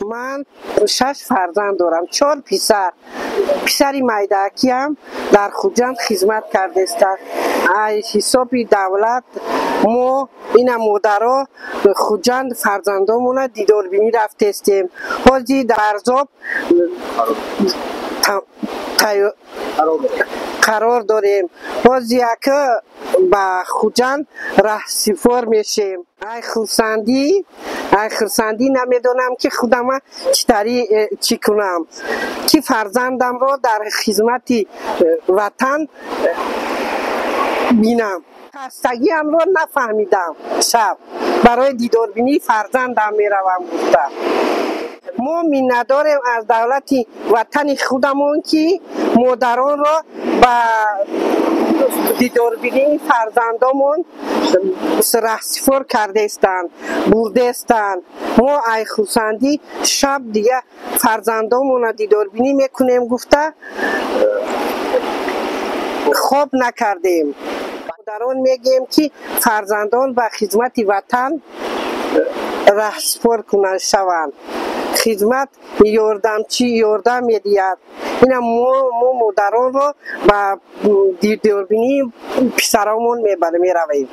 Ман шаш фарзанд дорам, чор писар. Писари майдаакиам дар Хуҷанд хизмат кардааст. Ай ҳисоби давлат мо ина модаро Хуҷанд фарзандомона дидорбинӣ рафтестем. Ҳозир Варзоб қарор дорем. Ҳозир яка ба Хуҷанд раҳсипор мешем. Ай хурсандӣ, ай хурсандӣ намедонам, ки худама чӣ тари чӣ кунам, ки фарзандамро дар хизмати ватан бинам. Хастагиамро нафаҳмидам, шаб барои дидорбинии фарзандам меравам гуфта. Мо миннатдорем аз давлати ватани худамон, ки модаронро ба дидорбинии фарзандомон раҳсипор кардаистанд, бурдаистанд. Мо ай хурсандӣ шаб дига фарзандомонро дидорбинӣ мекунем гуфта хоб накардем. Модарон мегӯем, ки фарзандон ба хизмати ватан раҳсипор кунанд, шаванд. Хизмат ёрдамчӣ ёрдам медиҳад. Ина мо модаронро ба дидорбинии писаромон меравем.